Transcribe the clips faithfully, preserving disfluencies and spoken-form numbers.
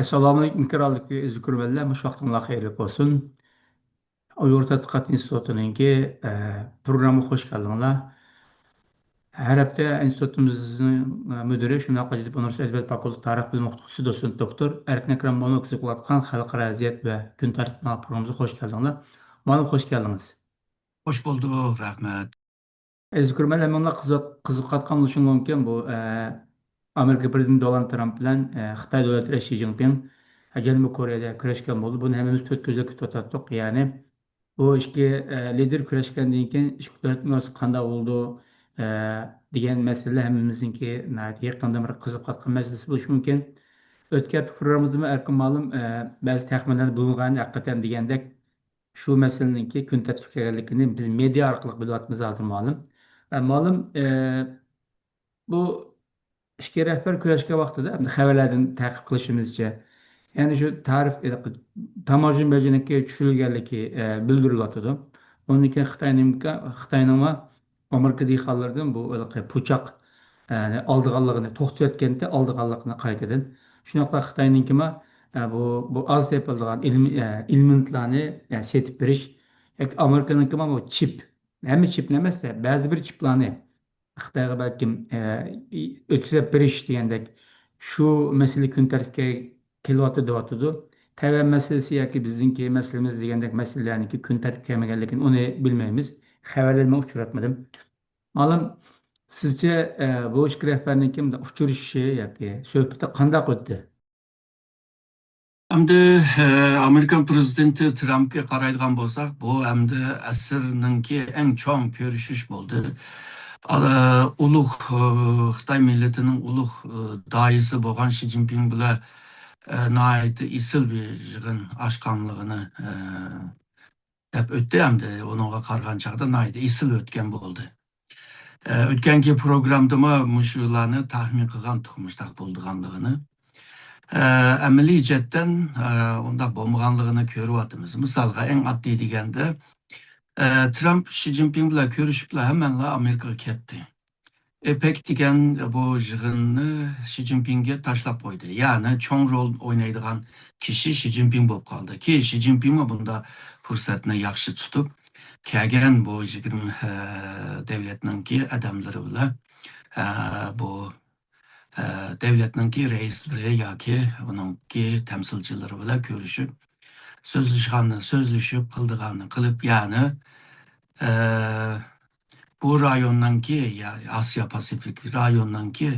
ئەسسالامۇئەلەيكۇم، ئىكراملىق ئۆزكۈرمەنلەر، مۇشۇ ۋاقتىڭلار خەيرلىك بولسۇن. ئۇيغۇر تەتقىقات ئىنستىتۇتىنىڭكى، ئە، پروگراممىغا خوش كەلدىڭلار. ھەر ھەپتە ئىنستىتۇتىمىزنىڭ، ئە، مۇدىرى، شۇنداق ئاجرىتىپ ئۇنىۋېرسىتېت ئەدەبىيات فاكۇلتېتى تارىخ بىلىم ئوقۇتقۇچىسى، دوتسېنت دوكتور ئەركىن ئەكرەم موللا ئۆتكۈزۈپ بولۇۋاتقان خەلقئارا ۋەزىيەت ۋە كۈن تەرتىپى پروگراممىمىزغا خوش كەلدىڭلار. مالىم، خوش كەلدىڭىز. خوش بولدۇق، رەھمەت. ئەزىز كۆرۈرمەنلەر، ھەممىڭلار قىزىق-، قىزىقىۋاتقان بولۇشى مۇمكىن. بۇ، ئە، ئامېرىكا پىرېزىدېنتى دونالد ترامپ بىلەن، ئە، خىتاي دۆلەت رەئىسى شى جىنپىڭ، ئە، جەنۇبىي كورېيەدە كۆرۈشكەن بولدى. بۇنى ھەممىمىز تۆت كۆزلەپ كۈتۈۋاتاتتۇق. يەنى بۇ ئىككى، ئە، لىدېر كۆرۈشكەندىن كېيىن ئىككى دۆلەتنىڭ ئارىسى قانداق بولىدۇ، ئە، دېگەن مەسىلە ھەممىمىزنىڭكى ناھايىتى يېقىندىن بېرى قىزىقىۋاتقان مەسىلىسى بولۇشى مۇمكىن. ئۆتكەن ھەپتە پروگراممىمىزدىمۇ ئەركىن مالىم، ئە، بەزى تەخمىنلەردە بۇلۇنغان، ھەقىقەتەن دېگەندەك شۇ مەسىلىنىڭكى كۈن تەرتىپكە كەلگەنلىكىنى بىز مېدىيا ئارقىلىق بىلىۋاتىمىز ھازىر مالىم. ئە، مالىم، ئە، بۇ ئىككى رەھبەر كۆرۈشكەن ۋاقتىدا، ئەمدى خەۋەرلەردىن تەقىب قىلىشىمىزچە، يەنى شۇ تارىف، تاموژنا بېجىنىڭكى چۈشۈرۈلگەنلىكى، ئە، بىلدۈرۈلۈۋاتىدۇ. ئۇندىن كېيىن خىتاينىڭ، خىتاينىڭمۇ ئامېرىكا دېھقانلىرىدىن بۇ ھېلىقى پۇچاق، ئە، ئالىدىغانلىقىنى، توختىتىۋەتكەنتى ئالىدىغانلىقىنى قايتىدىن. شۇنداقلا خىتاينىڭكىمۇ، ئە، بۇ، بۇ ئاز تېپىلىدىغان ئېلېم-، ئە، ئېلېمېنتلارنى، ئە، سېتىپ بېرىش ياكى ئامېرىكىنىڭكىمۇ بۇ چىپ، ھەممە چىپنى ئەمەس-دە، بەزى بىر چىپلارنى خىتايغا بەلكىم، ئە، ئۆتكۈزۈپ بېرىش دېگەندەك شۇ مەسىلە كۈن تەرتىپكە كېلىۋاتىدۇ دەۋاتىدۇ. تەيۋەن مەسىلىسى ياكى بىزنىڭكى مەسىلىمىز دېگەندەك مەسىلىلەرنىڭكى كۈن تەرتىپكە كەلمىگەنلىكىنى ئۇنى بىلمەيمىز. خەۋەرلەرنى مەن ئۇچراتمىدىم. مالىم، سىزچە، ئە، بۇ ئىككى رەھبەرنىڭكى مۇنداق ئۇچرىشىشى ياكى سۆھبىتى قانداق ئۆتتى؟ ئەمدى، ئە، ئامېرىكان پىرېزىدېنتى ترامپقا قارايدىغان بولساق، بۇ ئەمدى ئەسىرنىڭكى ئەڭ چوڭ كۆرۈشۈش بولدى. ئا، ئۇلۇغ، ئە، خىتاي مىللىتىنىڭ ئۇلۇغ، ئە، داھىيسى بولغان شى جىنپىڭ بىلەن، ئە، ناھايىتى ئېسىل بىر يىغىن ئاچقانلىقىنى، ئە، دەپ ئۆتتى ئەمدى. ئۇنىڭغا قارىغان چاغدا ناھايىتى ئېسىل ئۆتكەن بولدى. ئە، ئۆتكەنكى پروگرامدىمۇ مۇشۇلارنى تەخمىن قىلغانتۇق، مۇشۇنداق بولىدىغانلىقىنى. ئە، ئەمەلىي جەھەتتىن، ئە، ئۇنداق بولمىغانلىقىنى كۆرۈۋاتىمىز. مىسالغا، ئەڭ ئاددىي دېگەندە، ئە، ترامپ شى جىنپىڭ بىلەن كۆرۈشۈپلا ھەممەلا ئامېرىكىغا كەتتى. ئېپەك دېگەن بۇ يىغىننى شى جىنپىڭگە تاشلاپ قويدى. يەنى چوڭ رول ئوينايدىغان كىشى شى جىنپىڭ بولۇپ قالدى. كېيىن شى جىنپىڭمۇ بۇندا پۇرسەتنى ياخشى تۇتۇپ، كەلگەن بۇ يىگىرمە، ئە، دەۋلەتنىڭكى ئادەملىرى بىلەن، ئە، بۇ، ئە، دەۋلەتنىڭكى رەئىسلىرى ياكى ئۇنىڭكى تەمسىلچىلىرى بىلەن كۆرۈشۈپ، سۆزلىشىدىغاننى سۆزلىشىپ، قىلىدىغاننى قىلىپ، يەنى، ئە، بۇ رايوننىڭكى، يا، ئاسىيا پاسىفىك رايوننىڭكى،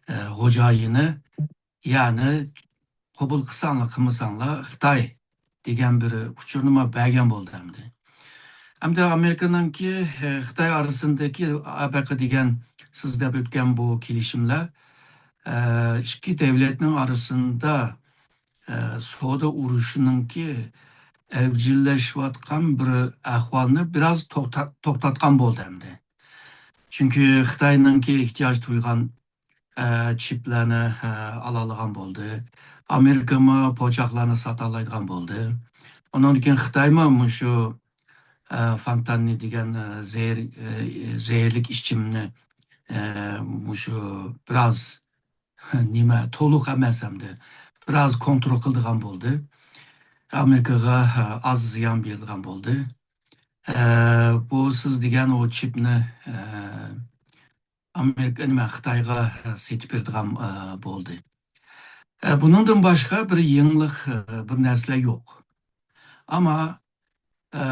ئە، خوجايىنى، يەنى قوبۇل قىلساڭلار، قىلمىساڭلار، خىتاي دېگەن بىر ئۇچۇرنىمۇ بەرگەن بولدى ئەمدى. ئەمدى ئامېرىكىنىڭكى، ئە، خىتاي ئارىسىدىكى ئا بە قى دېگەن سىز دەپ ئۆتكەن بۇ كېلىشىملەر، ئە، ئىككى دەۋلەتنىڭ ئارىسىدا، ئە، سودا ئۇرۇشىنىڭكى ئەۋجىللەشىۋاتقان بىر ئەھۋالنى بىراز توختا-، توختاتقان بولدى ئەمدى. چۈنكى خىتاينىڭكى ئېھتىياج تۇيغان، ئە، چىپلەرنى، ئە، ئالالىغان بولدى. ئامېرىكىمۇ پوچاقلارنى ساتالايدىغان بولدى. ئۇنىڭدىن كېيىن خىتايمۇ مۇشۇ، ئە، فانتاننى دېگەن، ئە، زەھەر-، ئە، زەھەرلىك ئىچىمنى، ئە، مۇشۇ بىراز نېمە، تولۇق ئەمەس ئەمدى. بىراز كونترول قىلىدىغان بولدى. ئامېرىكىغا، ئە، ئاز زىيان بېرىدىغان بولدى. ئە، بۇ سىز دېگەن ئۇ چىپنى، ئە، ئامېرىكا، نېمە، خىتايغا، ئە، سېتىپ بېرىدىغان، ئە، بولدى. ئە، بۇنىڭدىن باشقا بىر يېڭىلىق، ئە، بىر نەرسىلەر يوق. ئەمما، ئە،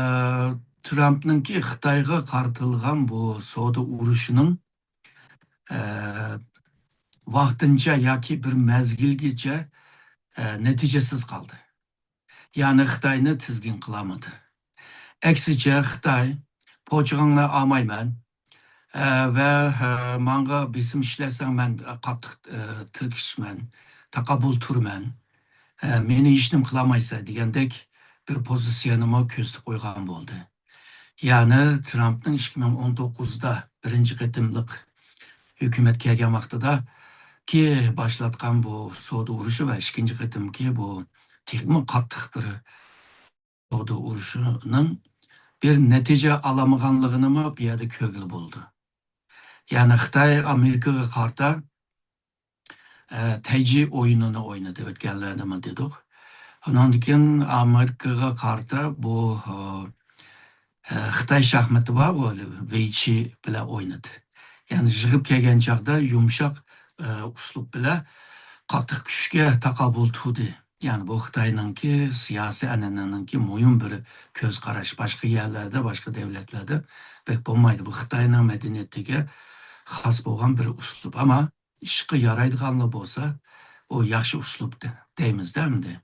ترامپنىڭكى خىتايغا قارىتىلغان بۇ سودا ئۇرۇشىنىڭ، ئە، ۋاقتىنچە ياكى بىر مەزگىلگىچە، ئە، نەتىجىسىز قالدى. يەنى خىتاينى تىزگىن قىلالمىدى. ئەكسىچە، خىتاي، پوچىقىڭنى ئالمايمەن، ئە، ۋە، ئە، ماڭا بېسىم ئىشلەتسەڭ، مەن قاتتىق، ئە، تىركىشىمەن، تاقابىل تۇرىمەن، ئە، مېنى ھېچنېمە قىلالمايسەن دېگەندەك بىر پوزىتسىيەنىمۇ كۆرسىتىپ قويغان بولدى. يەنى ترامپنىڭ ئىككى مىڭ ئون توققۇزدا بىرىنچى قېتىملىق ھۆكۈمەت كەلگەن ۋاقتىداكى باشلاتقان بۇ سودا ئۇرۇشى ۋە ئىككىنچى قېتىمقى بۇ تېخىمۇ قاتتىق بىر سودا ئۇرۇشىنىڭ بىر نەتىجە ئالالمىغانلىقىنىمۇ بۇ يەردە كۆرگىلى بولىدۇ. يەنى خىتاي ئامېرىكىغا قارىتا، ئە، تەيجى ئويۇنىنى ئوينىدى، ئۆتكەنلەردىمۇ دېدۇق. ئۇنىڭدىن كېيىن ئامېرىكىغا قارىتا بۇ، ئە، ئە، خىتاي شاھمىتى بارغۇ، ۋېيچى بىلەن ئوينىدى. يەنى يىغىپ كەلگەن چاغدا يۇمشاق، ئە، ئۇسلۇب بىلەن قاتتىق كۈچكە تاقابىل تۇردى. يەنى بۇ خىتاينىڭكى سىياسىي ئەنئەنىنىڭكى مۇھىم بىر كۆز قاراش. باشقا يەرلەردە، باشقا دۆلەتلەردە بەك بولمايدۇ. بۇ خىتاينىڭ مەدەنىيىتىگە خاس بولغان بىر ئۇسلۇب. ئەمما ئىشقا يارايدىغانلا بولسا، ئۇ ياخشى ئۇسلۇب دە-، دەيمىز-دە ئەمدى.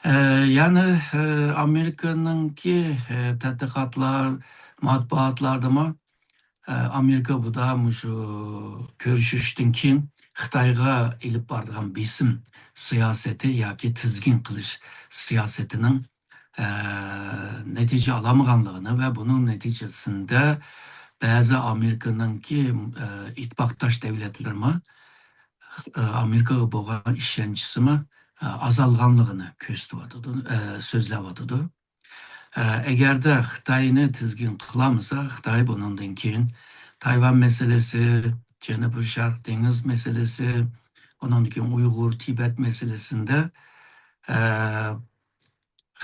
ئە، يەنى، ئە، ئامېرىكىنىڭكى، ئە، تەتقىقاتلار، مەتبۇئاتلاردىمۇ، ئە، ئامېرىكا بۇدا مۇشۇ كۆرۈشۈشتىن كېيىن خىتايغا ئېلىپ بارىدىغان بېسىم سىياسىتى ياكى تىزگىن قىلىش سىياسىتىنىڭ، ئە، نەتىجە ئالالمىغانلىقىنى ۋە بۇنىڭ نەتىجىسىندە بەزى ئامېرىكىنىڭكى، ئە، ئىتتىپاقداش دۆلەتلىرىمۇ، ئە، ئامېرىكىغا بولغان ئىشەنچىسىمۇ، ئە، ئازالغانلىقىنى كۆرسىتىۋاتىدۇ، ئە، سۆزلەۋاتىدۇ. ئە، ئەگەردە خىتاينى تىزگىن قىلالمىسا، خىتاي بۇنىڭدىن كېيىن تايۋان مەسىلىسى، جەنۇبىي شەرق دېڭىز مەسىلىسى، ئۇنىڭدىن كېيىن ئۇيغۇر، تىبەت مەسىلىسىندە، ئە،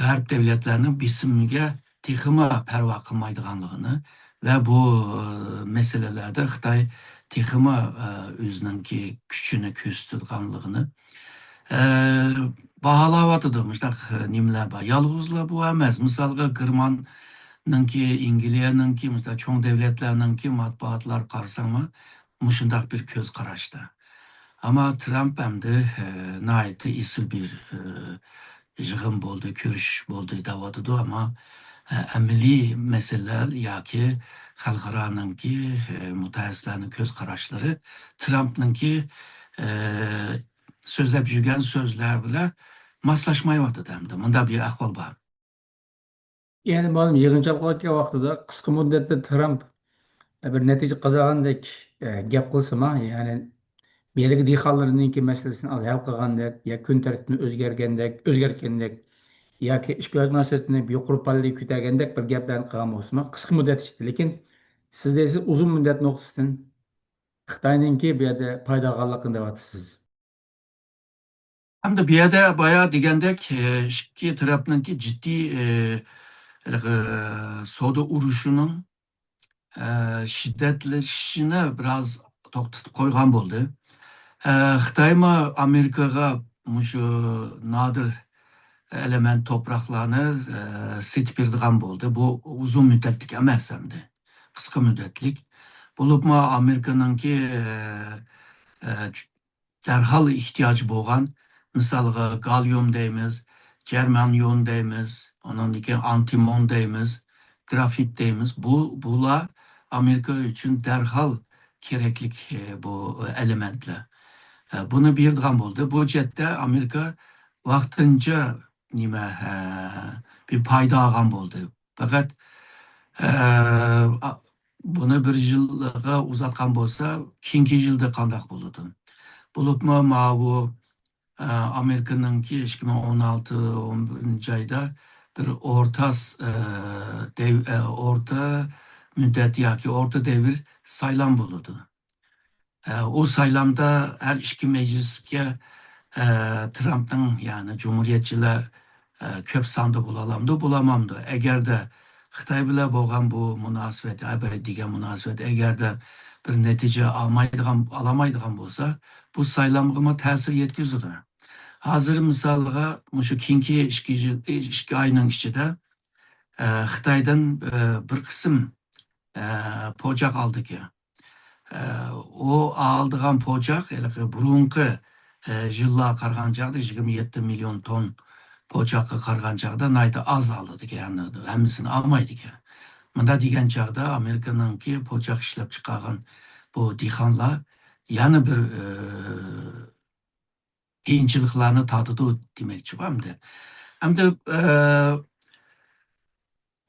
غەرب دۆلەتلەرنىڭ بېسىمىگە تېخىمۇ پەرۋا قىلمايدىغانلىقىنى ۋە بۇ، ئە، مەسىلىلەردە خىتاي تېخىمۇ، ئە، ئۆزىنىڭكى كۈچىنى كۆرسىتىدىغانلىقىنى، ئە، باھالاۋاتىدۇ. مۇشۇنداق، ئە، نېمىلەر بار. يالغۇزلا بۇ ئەمەس. مىسالغا، گېرماننىڭكى، ئەنگلىيەنىڭكى، مۇشۇنداق چوڭ دۆلەتلەرنىڭكى مەتبۇئاتلار قارىساڭمۇ، مۇشۇنداق بىر كۆز قاراشتا. ئەمما ترامپ ئەمدى، ئە، ناھايىتى ئېسىل بىر، ئە، يىغىن بولدى، كۆرۈشۈش بولدى دەۋاتىدۇ، ئەمما، ئە، ئەمەلىي مەسىلىلەر ياكى خەلقئارانىڭكى، ئە، مۇتەخەسسىسلەرنىڭ كۆز قاراشلىرى ترامپنىڭكى، ئە، سۆزلەپ يۈرگەن سۆزلەر بىلەن ماسلاشمايۋاتىدۇ ئەمدى. مۇنداق بىر ئەھۋال بار. يەنى مۇئەللىم يىغىنچاقلاۋاتقان ۋاقتىدا قىسقا مۇددەتتە ترامپ بىر نەتىجە قازانغاندەك، ئە، گەپ قىلسىمۇ، يەنى بۇ يەردىكى دېھقانلارنىڭكى مەسىلىسىنى ھەل قىلغاندەك، يا كۈن تەرتىپىنى ئۆزگەرگەندەك، ئۆزگەرتكەندەك، ياكى ئىككى ياق مۇناسىۋىتىنى يۇقىرى پاللىغا كۆتۈرگەندەك بىر گەپلەرنى قىلغان بولسىمۇ، قىسقا مۇددەت ئىچىدە. لېكىن سىز دەيسىز، ئۇزۇن مۇددەت نۇقتىسىدىن خىتاينىڭكى بۇ يەردە پايدا ئالغانلىقىنى دەۋاتىسىز. ئەمدى بۇ يەردە بايا دېگەندەك، ئىككى تەرەپنىڭكى جىددىي، ھېلىقى سودا ئۇرۇشىنىڭ، شىددەتلىشىشىنى بىراز توختىتىپ قويغان بولدى. خىتايمۇ ئامېرىكىغا مۇشۇ نادىر ئېلېمېنت توپراقلارنى سېتىپ بېرىدىغان بولدى. بۇ ئۇزۇن مۇددەتلىك ئەمەس ئەمدى. قىسقا مۇددەتلىك. بولۇپمۇ ئامېرىكىنىڭكى، دەرھال ئېھتىياجى بولغان، مىسالغا، گاللىيۇم دەيمىز، جېرمانىيۇم دەيمىز، ئۇنىڭدىن كېيىن ئانتىمون دەيمىز، گرافىت دەيمىز. بۇ، بۇلار ئامېرىكا ئۈچۈن دەرھال كېرەكلىك، ئە، بۇ ئېلېمېنتلار. ئە، بۇنى بېرىدىغان بولدى. بۇ جەھەتتە ئامېرىكا ۋاقتىنچە نېمە، ئە، بىر پايدا ئالغان بولدى. پەقەت، ئە، ئا-، بۇنى بىر يىلغا ئۇزارتقان بولسا، كېيىنكى يىلدا قانداق بولىدۇ؟ بولۇپمۇ ماۋۇ، ئە، ئامېرىكىنىڭكى ئىككى مىڭ ئون ئالتە، ئون بىرىنچى ئايدا بىر ئورتا س-، ئە، دەۋ-، ئە، ئورتا مۇددەت ياكى ئورتا دەۋر سايلام بولىدۇ. ئە، ئۇ سايلامدا ھەر ئىككى مەجلىسكە، ئە، ترامپنىڭ، يەنى جۇمھۇرىيەتچىلەر، ئە، كۆپ ساندا بولالامدۇ، بولالمامدۇ؟ ئەگەردە خىتاي بىلەن بولغان بۇ مۇناسىۋەت، ئەبەد دېگەن مۇناسىۋەت، ئەگەردە بىر نەتىجە ئالمايدىغان، ئالالمايدىغان بولسا، بۇ سايلامغىمۇ تەسىر يەتكۈزىدۇ. ھازىر مىسالغا، مۇشۇ كېيىنكى ئىككى يىل، ئىككى ئاينىڭ ئىچىدە، ئە، خىتايدىن، ئە، بىر قىسىم، ئە، پوچاق ئالىدىكەن. ئە، ئۇ ئالىدىغان پوچاق ھېلىقى بۇرۇنقى، ئە، يىللارغا قارىغان چاغدا، يىگىرمە يەتتە مىليون تون پوچاققا قارىغان چاغدا ناھايىتى ئاز ئالىدىكەن، يەنى ھەممىسىنى ئالمايدىكەن. مۇنداق دېگەن چاغدا ئامېرىكىنىڭكى پوچاق ئىشلەپ چىقارغان بۇ دېھقانلار يەنە بىر، ئە، قىيىنچىلىقلارنى تارتىدۇ دېمەكچى ئەمدى. ئەمدى، ئە،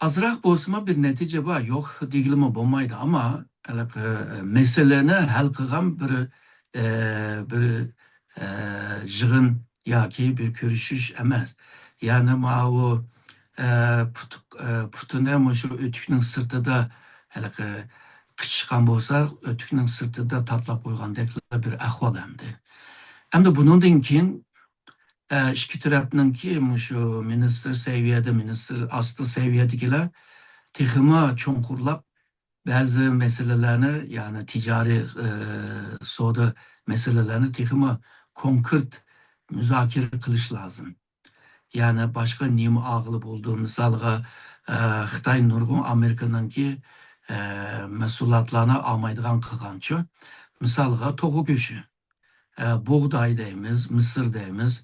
ئازراق بولسىمۇ بىر نەتىجە بار، يوق دېگىلىمۇ بولمايدۇ، ئەمما ھېلىقى مەسىلىنى ھەل قىلغان بىر، ئە، بىر، ئە، يىغىن ياكى بىر كۆرۈشۈش ئەمەس. يەنى ماۋۇ، ئە، پۇت-، ئە، پۇتىنى مۇشۇ ئۆتۈكنىڭ سىرتىدا ھېلىقى قىچىشقان بولسا، ئۆتۈكنىڭ سىرتىدا تاتىلاپ قويغاندەكلا بىر ئەھۋال ئەمدى. ئەمدى بۇنىڭدىن كېيىن، ئە، ئىككى تەرەپنىڭكى مۇشۇ مىنىستىر سەۋىيەدە، مىنىستىر ئاستى سەۋىيەدىكىلەر تېخىمۇ چوڭقۇرلاپ بەزى مەسىلىلەرنى، يەنى تىجارىي، ئە، سودا مەسىلىلەرنى تېخىمۇ كونكرېت مۇزاكىرە قىلىش لازىم. يەنى باشقا نېمە ئالغىلى بولىدۇ؟ مىسالغا، ئە، خىتاي نۇرغۇن ئامېرىكىنىڭكى، ئە، مەھسۇلاتلارنى ئالمايدىغان قىلغانچۇ؟ مىسالغا توخۇ گۆشى، ئە، بۇغداي دەيمىز، مىسىر دەيمىز،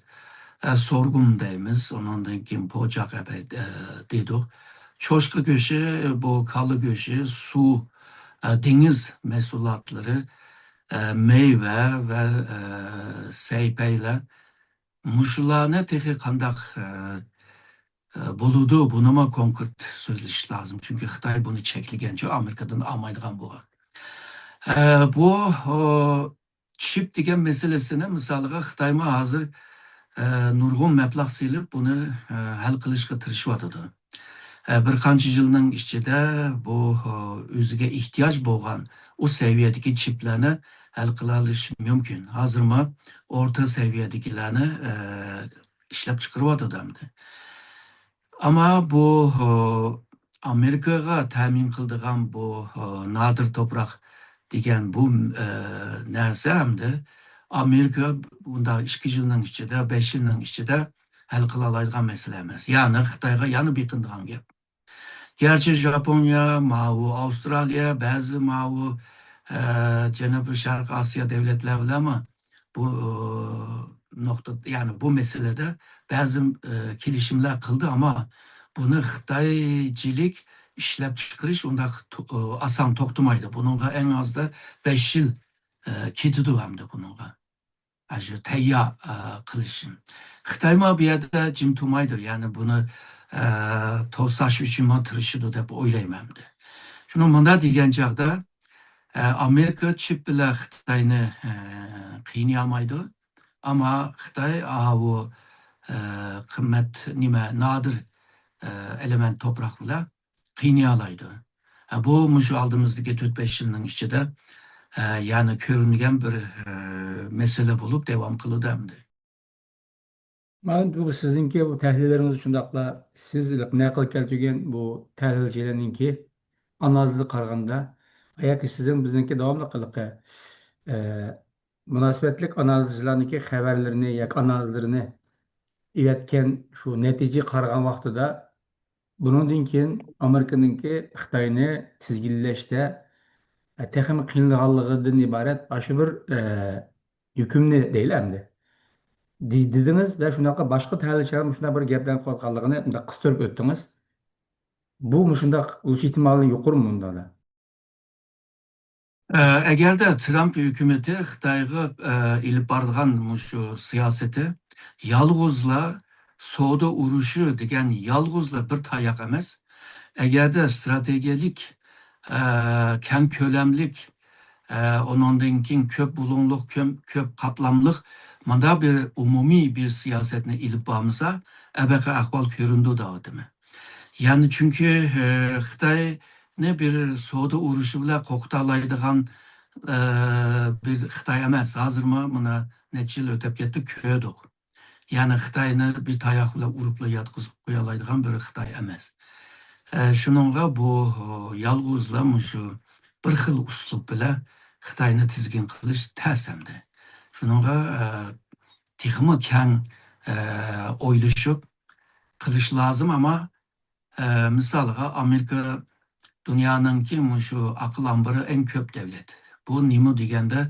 ئە، سورگۇم دەيمىز، ئۇنىڭدىن كېيىن پوچاق ئەپەي-، ئە، دېدۇق. چوشقا گۆشى، بۇ كالا گۆشى، سۇ، ئە، دېڭىز مەھسۇلاتلىرى، ئە، مېۋە ۋە، ئە، سەيپەيلەر، مۇشۇلارنى تېخى قانداق، ئە، ئە، بولىدۇ، بۇنىمۇ كونكرېت سۆزلىشىش لازىم. چۈنكى خىتاي بۇنى چەكلىگەنچۇ، ئامېرىكىدىن ئالمايدىغان بولغان. ئە، بۇ، ئۇ، چىپ دېگەن مەسىلىسىنى، مىسالىغا، خىتايمۇ ھازىر، ئە، نۇرغۇن مەبلەغ سېلىپ، بۇنى، ئە، ھەل قىلىشقا تىرىشىۋاتىدۇ. ئە، بىر قانچە يىلنىڭ ئىچىدە بۇ، ئۇ، ئۆزىگە ئېھتىياج بولغان ئۇ سەۋىيەدىكى چىپلارنى ھەل قىلالىشى مۇمكىن. ھازىرمۇ ئورتا سەۋىيەدىكىلەرنى، ئە، ئىشلەپ چىقىرىۋاتىدۇ ئەمدى. ئەمما بۇ، ئۇ، ئامېرىكىغا تەمىن قىلىدىغان بۇ، ئۇ، نادىر توپراق دېگەن بۇ، ئە، نەرسە ئەمدى ئامېرىكا بۇنداق ئىككى يىلنىڭ ئىچىدە، بەش يىلنىڭ ئىچىدە ھەل قىلالايدىغان مەسىلە ئەمەس. يەنى خىتايغا يەنە بېقىنىدىغان گەپ. گەرچە ژاپونىيە، ماۋۇ ئاۋسترالىيە، بەزى ماۋۇ، ئە، جەنۇبىي شەرقىي ئاسىيا دۆلەتلەر بىلەنمۇ بۇ، ئە، نۇقتا، يەنى بۇ مەسىلىدە بەزى، ئە، كېلىشىملەر قىلدى، ئەمما بۇنى خىتايچىلىك ئىشلەپچىقىرىش ئۇنداق تو-، ئە، ئاسان توختىمايدۇ. بۇنىڭغا ئەڭ ئازدا بەش يىل، ئە، كېتىدۇ ئەمدى بۇنىڭغا. ئاشۇ تەييار، ئە، قىلىشى. خىتايمۇ بۇ يەردە جىم تۇرمايدۇ، يەنى بۇنى، ئە، توساش ئۈچۈنمۇ تىرىشىدۇ دەپ ئويلايمەن ئەمدى. شۇنىڭ مۇنداق دېگەن چاغدا، ئە، ئامېرىكا چىپ بىلەن خىتاينى، ئە، قىينىيالمايدۇ. ئەمما خىتاي ئاۋۇ، ئە، قىممەت نېمە، نادىر، ئە، ئېلېمېنت توپراق بىلەن قىينىيالايدۇ. ھە، بۇ مۇشۇ ئالدىمىزدىكى تۆت-بەش يىلنىڭ ئىچىدە، ھە، يەنى كۆرۈنگەن بىر، ھە، مەسىلە بولۇپ داۋام قىلىدۇ ئەمدى. مانا بۇ سىزنىڭكى بۇ تەھلىللىرىڭىز شۇنداقلا سىز نەقىل كەلتۈرگەن بۇ تەھلىلچىلەرنىڭكى ئانالىزىغا قارىغاندا، ياكى سىزنىڭ بىزنىڭكى داۋاملىق ھېلىقى، ئە، مۇناسىۋەتلىك ئانالىزچىلارنىڭكى خەۋەرلىرىنى ياكى ئانالىزلىرىنى ئېۋەتكەن شۇ نەتىجىگە قارىغان ۋاقتىدا، بۇنىڭدىن كېيىن ئامېرىكىنىڭكى خىتاينى تىزگىنلەشتە، ئە، تېخىمۇ قىينىلىدىغانلىقىدىن ئىبارەت ئاشۇ بىر، ئە، ھۆكۈمنى دەيلى ئەمدى. دې-، دېدىڭىز ۋە شۇنداقلا باشقا تەھلىلچىلەر مۇشۇنداق بىر گەپلەرنى قىلىۋاتقانلىقىنى مۇنداق قىستۇرۇپ ئۆتتىڭىز. بۇ مۇشۇنداق بولۇش ئېھتىمالى يۇقىرىمۇ مۇنداقتا؟ ئە، ئەگەردە ترامپ ھۆكۈمىتى خىتايغا، ئە، ئېلىپ بارىدىغان مۇشۇ سىياسىتى يالغۇزلا سودا ئۇرۇشى دېگەن يالغۇزلا بىر تاياق ئەمەس، ئەگەردە ئىستراتېگىيەلىك، ئە، كەڭ كۆلەملىك، ئە، ئۇنىڭدىن كېيىن كۆپ بۇلۇڭلۇق، كۆپ، كۆپ قاتلاملىق مۇنداق بىر ئومۇمىي بىر سىياسەتنى ئېلىپ بارمىسا، ئەبەقە ئەھۋال كۆرۈنىدۇ دەۋاتىمەن. يەنى چۈنكى، ئە، خىتاينى بىر سودا ئۇرۇشى بىلەن قورقۇتالايدىغان، ئە، بىر خىتاي ئەمەس. ھازىرمۇ مانا نەچچە يىل ئۆتۈپ كەتتى، كۆردۇق. يەنى خىتاينى بىر تاياق بىلەن ئۇرۇپلا ياتقۇزۇپ قويالايدىغان بىر خىتاي ئەمەس. ئە، شۇنىڭغا بۇ، ئۇ، يالغۇزلا مۇشۇ بىر خىل ئۇسلۇب بىلەن خىتاينى تىزگىن قىلىش تەس ئەمدى. شۇنىڭغا، ئە، تېخىمۇ كەڭ، ئە، ئويلىشىپ قىلىش لازىم، ئەمما ئە، مىسالغا، ئامېرىكا دۇنيانىڭكى مۇشۇ ئاقىل ئامبىرى ئەڭ كۆپ دۆلەت. بۇ نېمە دېگەندە،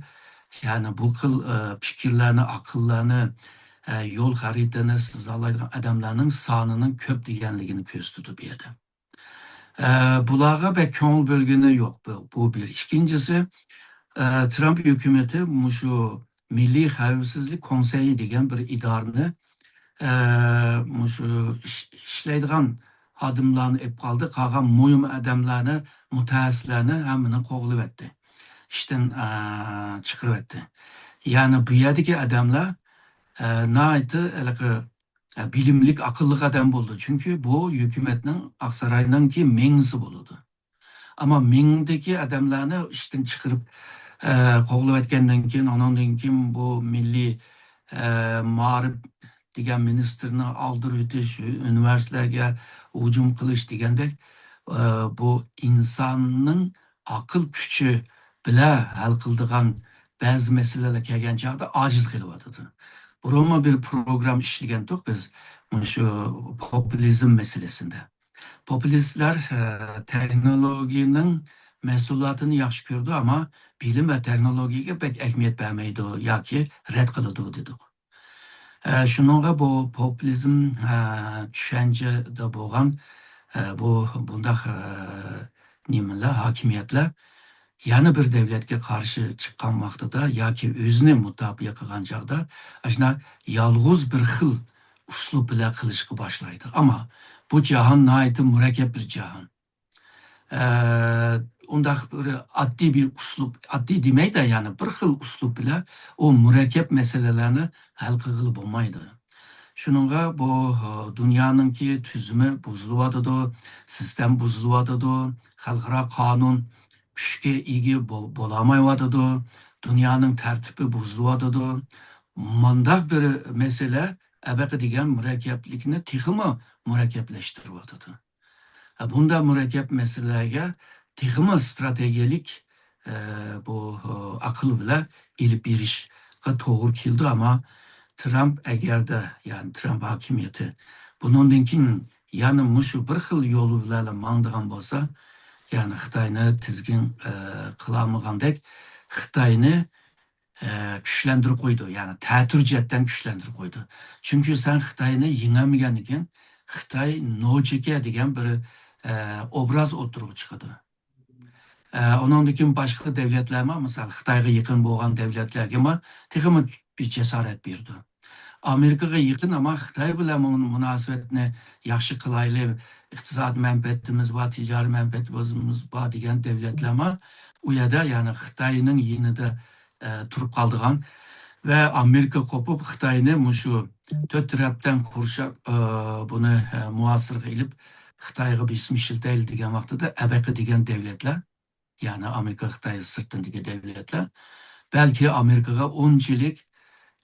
يەنى بۇ خىل، ئە، پىكىرلەرنى، ئاقىللارنى، ئە، يول خەرىتىنى سىزالايدىغان ئادەملەرنىڭ سانىنىڭ كۆپ دېگەنلىكىنى كۆرسىتىدۇ بۇ يەردە. ئە، بۇلارغا بەك كۆڭۈل بۆلگىنى يوق. بۇ، بۇ بىر. ئىككىنچىسى، ئە، ترامپ ھۆكۈمىتى مۇشۇ مىللىي خەۋپسىزلىك كونسېيى دېگەن بىر ئىدارىنى، ئە، مۇشۇ ئىش-، ئىشلەيدىغان خادىملارنى ئېلىپ قالدى، قالغان مۇھىم ئادەملەرنى، مۇتەخەسسىسلەرنى ھەممىنى قوغلىۋەتتى. ئىشتىن، ئە، چىقىرىۋەتتى. يەنى بۇ يەردىكى ئادەملەر، ئە، ناھايىتى ھېلىقى، ئە، بىلىملىك، ئاقىللىق ئادەم بولدى. چۈنكى بۇ ھۆكۈمەتنىڭ، ئاقساراينىڭكى مېڭىسى بولىدۇ. ئەمما مېڭىدىكى ئادەملەرنى ئىشتىن چىقىرىپ، ئە، قوغلىۋەتكەندىن كېيىن، ئۇنىڭدىن كېيىن بۇ مىللىي، ئە، مائارىپ دېگەن مىنىستىرنى ئالدۇرۇۋېتىش، ئۇنىۋېرسىتېتلەرگە ھۇجۇم قىلىش دېگەندەك، ئە، بۇ ئىنساننىڭ ئەقىل كۈچى بىلەن ھەل قىلىدىغان بەزى مەسىلىلەر كەلگەن چاغدا ئاجىز قېلىۋاتىدۇ. بۇرۇنمۇ بىر پروگرامما ئىشلىگەنتۇق بىز مۇشۇ پوپۇلىزم مەسىلىسىندە. پوپۇلىستلار، ئە، تېخنولوگىيەنىڭ مەھسۇلاتىنى ياخشى كۆرىدۇ، ئەمما بىلىم ۋە تېخنولوگىيەگە بەك ئەھمىيەت بەرمەيدۇ ياكى رەت قىلىدۇ دېدۇق. ئە، شۇنىڭغا بۇ پوپۇلىزم، ئە، چۈشەنچىدە بولغان، ئە، بۇ، بۇنداق، ئە، نېمىلەر، ھاكىمىيەتلەر يەنە بىر دەۋلەتكە قارشى چىققان ۋاقتىدا ياكى ئۆزىنى مۇداپىئە قىلغان چاغدا ئاشۇنداق يالغۇز بىر خىل ئۇسلۇب بىلەن قىلىشقا باشلايدۇ. ئەمما بۇ جاھان ناھايىتى مۇرەككەپ بىر جاھان. ئە، ئۇنداق بىر ئاددىي بىر ئۇسلۇب، ئاددىي دېمەيدە، يەنى بىر خىل ئۇسلۇب بىلەن ئۇ مۇرەككەپ مەسىلىلەرنى ھەل قىلغىلى بولمايدۇ. شۇنىڭغا بۇ، ئە، دۇنيانىڭكى تۈزۈمى بۇزۇلۇۋاتىدۇ، سىستېما بۇزۇلۇۋاتىدۇ، خەلقئارا قانۇن كۈچكە ئىگە بول-، بولالمايۋاتىدۇ، دۇنيانىڭ تەرتىپى بۇزۇلۇۋاتىدۇ. مۇنداق بىر مەسىلە ئەبەقە دېگەن مۇرەككەپلىكنى تېخىمۇ مۇرەككەپلەشتۈرۈۋاتىدۇ. ھە، بۇنداق مۇرەككەپ مەسىلىلەرگە تېخىمۇ ئىستراتېگىيەلىك، ئە، بۇ، ئە، ئاقىل بىلەن ئېلىپ بېرىشقا توغرا كېلىدۇ. ئەمما ترامپ ئەگەردە، يەنى ترامپ ھاكىمىيىتى بۇنىڭدىن كېيىن يەنە مۇشۇ بىر خىل يول بىلەن ماڭىدىغان بولسا، يەنى خىتاينى تىزگىن، ئە، قىلالمىغاندەك خىتاينى ئە، كۈچلەندۈرۈپ قويىدۇ. يەنى تەتۈر جەھەتتىن كۈچلەندۈرۈپ قويىدۇ. چۈنكى سەن خىتاينى يېڭەلمىگەندىن كېيىن خىتاي نوچىكە دېگەن بىر، ئە، ئوبراز ئوتتۇرىغا چىقىدۇ. ئە، ئۇنىڭدىن كېيىن باشقا دەۋلەتلەرمۇ، مىسال، خىتايغا يېقىن بولغان دەۋلەتلەرگىمۇ تېخىمۇ بىر جاسارەت بېرىدۇ. ئامېرىكىغا يېقىن، ئەمما خىتاي بىلەن مۇ-، مۇناسىۋەتنى ياخشى قىلايلى، ئىقتىساد مەنپەئەتىمىز بار، تىجارىي مەنپەئەتىمىز بار دېگەن دەۋلەتلەرمۇ ئۇ يەردە، يەنى خىتاينىڭ يېنىدا ئە، تۇرۇپ قالىدىغان ۋە ئامېرىكا قوپۇپ خىتاينى مۇشۇ تۆت تەرەپتىن قورشاپ، ئە، بۇنى، ئە، مۇھاسىرىگە ئېلىپ خىتايغا بېسىم ئىشلىتەيلى دېگەن ۋاقتىدا ئەبەقە دېگەن دەۋلەتلەر، يەنى ئامېرىكا، خىتاي سىرتىدىكى دەۋلەتلەر بەلكى ئامېرىكىغا ئۇنچىلىك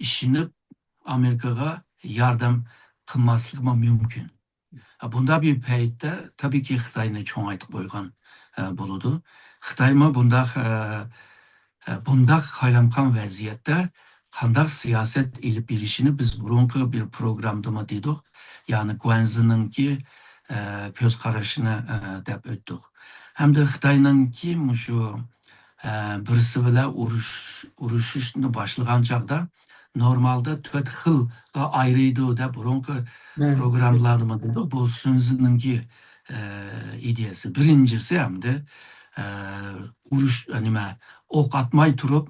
ئىشىنىپ ئامېرىكىغا ياردەم قىلماسلىقىمۇ مۇمكىن. بۇنداق بىر پەيتتە، تەبىئىيكى، خىتاينى چوڭايتىپ قويغان، ئە، بولىدۇ. خىتايمۇ بۇنداق، ئە، ئە، بۇنداق قايلامقان ۋەزىيەتتە قانداق سىياسەت ئېلىپ بېرىشىنى بىز بۇرۇنقى بىر پروگراممىدىمۇ دېدۇق. يەنى گۇەنزىنىڭكى، ئە، كۆز قارىشىنى، ئە، دەپ ئۆتتۇق. ھەمدە خىتاينىڭكى مۇشۇ، ئە، بىرسى بىلەن ئۇرۇش-، ئۇرۇشۇشنى باشلىغان چاغدا نورمالدا تۆت خىلغا ئايرىيدۇ دەپ بۇرۇنقى مم. پروگراممىلاردىمۇ دېدۇق. بۇ سۈنزىنىڭكى، ئە، ئىدىيەسى. بىرىنچىسى ھەمدە، ئە، ئۇرۇش، نېمە، ئوق ئاتماي تۇرۇپ،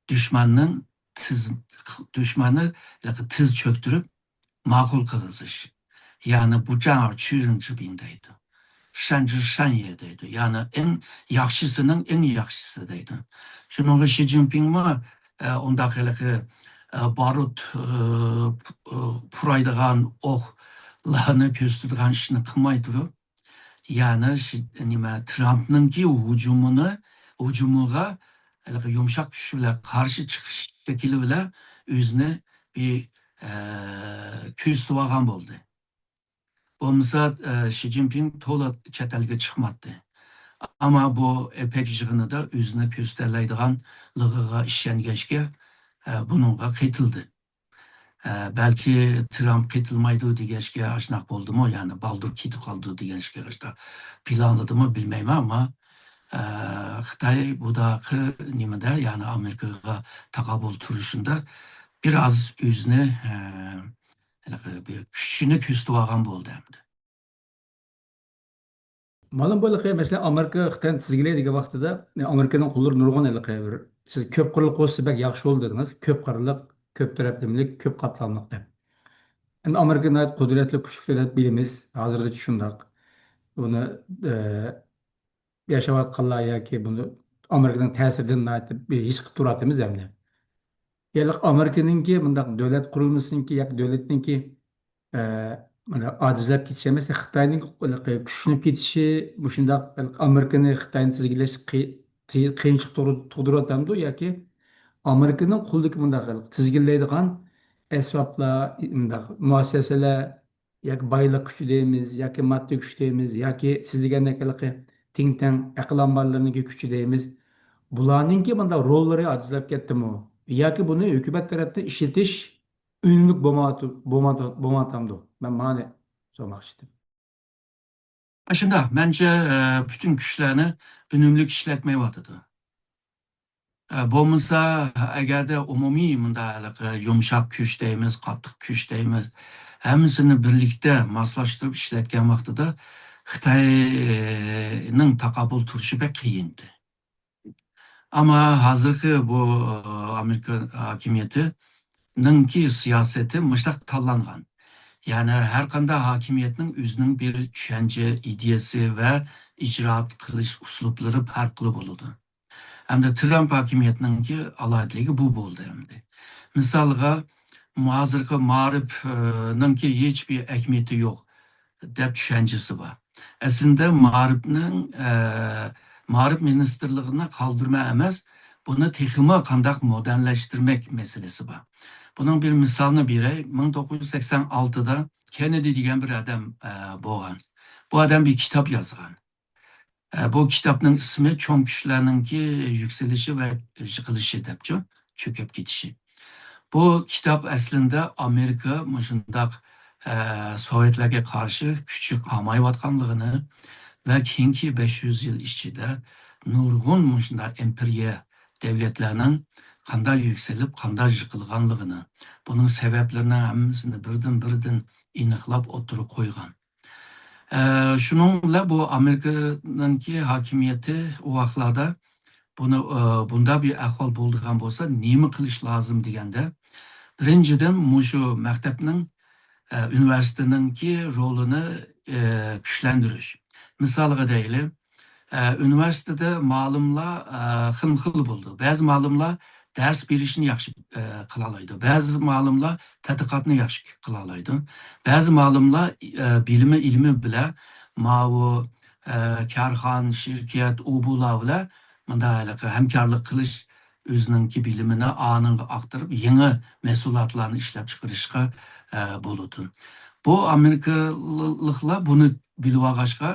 دۈشمەننىڭ تېز، دۈشمەننى تېز چۆكتۈرۈپ، ماقۇل قىلغۇزۇش. يەنى 不战而屈人之兵 دەيدۇ. 善之善也 دەيدۇ. يەنى ئەڭ ياخشىسىنىڭ ئەڭ ياخشىسى دەيدۇ. شۇنىڭغا شى جىنپىڭمۇ، ئە، ئۇنداق ھېلىقى، ئە، بارۇت، ئە، پۇ-، ئە، پۇرايدىغان ئوقلارنى كۆرسىتىدىغان ئىشنى قىلماي تۇرۇپ، يەنى شى-، نېمە، ترامپنىڭكى ھۇجۇمىنى، ھۇجۇمىغا ھېلىقى يۇمشاق كۈچ بىلەن قارشى چىقىش شەكلى بىلەن ئۆزىنى بىر، ئە، كۆرسىتىۋالغان بولدى. بولمىسا، ئە، شى جىنپىڭ تولا چەت ئەلگە چىقماتتى. ئەمما بۇ ئېپەك يىغىنىدا ئۆزىنى كۆرسىتەلەيدىغانلىقىغا ئىشەنگەچكە، ئە، بۇنىڭغا قېتىلدى. ئە، بەلكى ترامپ قېتىلمايدۇ دېگەچكە ئاشۇنداق بولدىمۇ، يەنى بالدۇر كېتىپ قالىدۇ دېگەچكە ئاشۇنداق پىلانلىدىمۇ بىلمەيمەن، ئەمما، ئە، خىتاي بۇداقى نېمىدە، يەنى ئامېرىكىغا تاقابىل تۇرۇشىدا بىر ئاز ئۆزىنى، ئە، ھېلىقى بىر كۈچىنى كۆرسىتىۋالغان بولدى ئەمدى. مانا بۇ ھېلىقى، مەسىلەن، ئامېرىكا خىتاينى تىزگىنلەي دېگەن ۋاقتىدا، ئامېرىكىنىڭ قوللىرى نۇرغۇن ھېلىقى بىر، سىز كۆپ قىرلىق بولسا بەك ياخشى بولىدۇ دېدىڭىز. كۆپ قىرلىق، كۆپ تەرەپلىمىلىك، كۆپ قاتلاملىق دەپ. ئەمدى ئامېرىكا ناھايىتى قۇدرەتلىك، كۈچلۈك دۆلەت بىلىمىز، ھازىرغىچە شۇنداق. بۇنى، ئە، ياشاۋاتقانلار ياكى بۇنى ئامېرىكىنىڭ تەسىرىدىن ناھايىتى بىر ھېس قىلىپ تۇرۇۋاتىمىز ئەمدى. ھېلىقى ئامېرىكىنىڭكى مۇنداق دۆلەت قۇرۇلمىسىنىڭكى ياكى دۆلەتنىڭكى، ئە، مانا ئاجىزلاپ كېتىشى ئەمەس، خىتاينىڭ ھېلىقى كۈچلىنىپ كېتىشى مۇشۇنداق ھېلىقى ئامېرىكىنى، خىتاينى تىزگىنلەش قىي-، تىي-، قىيىنچىلىق تۇغدۇرۇۋاتامدۇ ياكى ئامېرىكىنىڭ قولىدىكى مۇنداق ھېلىقى تىزگىنلەيدىغان ئەسۋابلار، مۇنداق مۇئەسسەسىلەر ياكى بايلىق كۈچى دەيمىز، ياكى ماددىي كۈچ دەيمىز، ياكى سىز دېگەندەك ھېلىقى تىڭ تەڭ ئەقىل ئامبارلىرىنىڭكى كۈچى دەيمىز. بۇلارنىڭكى مۇنداق روللىرى ئاجىزلاپ كەتتىمۇ؟ ياكى بۇنى ھۆكۈمەت تەرەپتىن ئىشلىتىش ئۈنۈملۈك بولمايۋاتامدۇ؟ مەن مانى سورىماقچى ئىدىم. شۇنداق، مەنچە، ئە، پۈتۈن كۈچلەرنى ئۈنۈملۈك ئىشلەتمەيۋاتىدۇ. ئە، بولمىسا، ئەگەردە ئومۇمىي مۇنداق ھېلىقى يۇمشاق كۈچ دەيمىز، قاتتىق كۈچ دەيمىز، ھەممىسىنى بىرلىكتە ماسلاشتۇرۇپ ئىشلەتكەن ۋاقتىدا خىتاينىڭ تاقابىل تۇرۇشى بەك قىيىن ئىدى. ئەمما ھازىرقى بۇ، ئامېرىكا ھاكىمىيىتىنىڭكى سىياسىتى مۇشۇنداق تاللانغان. يەنى ھەر قانداق ھاكىمىيەتنىڭ ئۆزىنىڭ بىر چۈشەنچە، ئىدىيەسى ۋە ئىجرائات قىلىش ئۇسلۇبلىرى پەرقلىق بولىدۇ. ھەمدە ترامپ ھاكىمىيەتنىڭكى ئالاھىدىلىكى بۇ بولدى ئەمدى. مىسالغا، ھازىرقى مائارىپ، ئە، نىڭكى ھېچبىر ئەھمىيىتى يوق دەپ چۈشەنچىسى بار. ئەسلىندە مائارىپنىڭ، ئە، مائارىپ مىنىستىرلىقىنى قالدۇرما ئەمەس، بۇنى تېخىمۇ قانداق مودېرنلەشتۈرمەك مەسىلىسى بار. بۇنىڭ بىر مىسالىنى بېرەي. مىڭ توققۇز يۈز سەكسەن ئالتىدا كېننېدى دېگەن بىر ئادەم، ئە، بولغان. بۇ ئادەم بىر كىتاب يازغان. ئە، بۇ كىتابنىڭ ئىسمى چوڭ كۈچلەرنىڭكى يۈكسىلىشى ۋە يىقىلىشى دەپچۇ، چۆكۈپ كېتىشى. بۇ كىتاب ئەسلىندە ئامېرىكا مۇشۇنداق، ئە، سوۋېتلەرگە قارشى كۈچى قالمايۋاتقانلىقىنى ۋە كېيىنكى بەش يۈز يىل ئىچىدە نۇرغۇن مۇشۇنداق ئىمپېرىيە دەۋلەتلەرنىڭ قانداق يۈكسىلىپ، قانداق يىقىلغانلىقىنى، بۇنىڭ سەۋەبلىرىنىڭ ھەممىسىنى بىردىن-بىردىن ئېنىقلاپ ئوتتۇرىغا قويغان. ئە، شۇنىڭ بىلەن بۇ ئامېرىكىنىڭكى ھاكىمىيىتى ئۇ ۋاقىتلاردا بۇنى، ئە، بۇنداق بىر ئەھۋال بولىدىغان بولسا نېمە قىلىش لازىم دېگەندە، بىرىنچىدىن، مۇشۇ مەكتەپنىڭ، ئە، ئۇنىۋېرسىتېتنىڭكى رولىنى، ئە، كۈچلەندۈرۈش. مىسالغا دەيلى، ئە، ئۇنىۋېرسىتېتتا مۇئەللىملەر، ئە، خىلمۇ خىل بولىدۇ. بەزى مۇئەللىملەر دەرس بېرىشنى ياخشى، ئە، قىلالايدۇ. بەزى مۇئەللىملەر تەتقىقاتنى ياخشى قىلالايدۇ. بەزى مۇئەللىملەر، ئە، بىلىمى، ئىلمى بىلەن ماۋۇ، ئە، كارخانا، شىركەت، ئۇ بۇلار بىلەن مۇنداق ھېلىقى ھەمكارلىق قىلىش، ئۆزىنىڭكى بىلىمىنى ئانىڭغا ئاقتۇرۇپ، يېڭى مەھسۇلاتلارنى ئىشلەپ چىقىرىشقا، ئە، بولىدۇ. بۇ ئامېرىكىلىقلار بۇنى بىلىۋالغاچقا،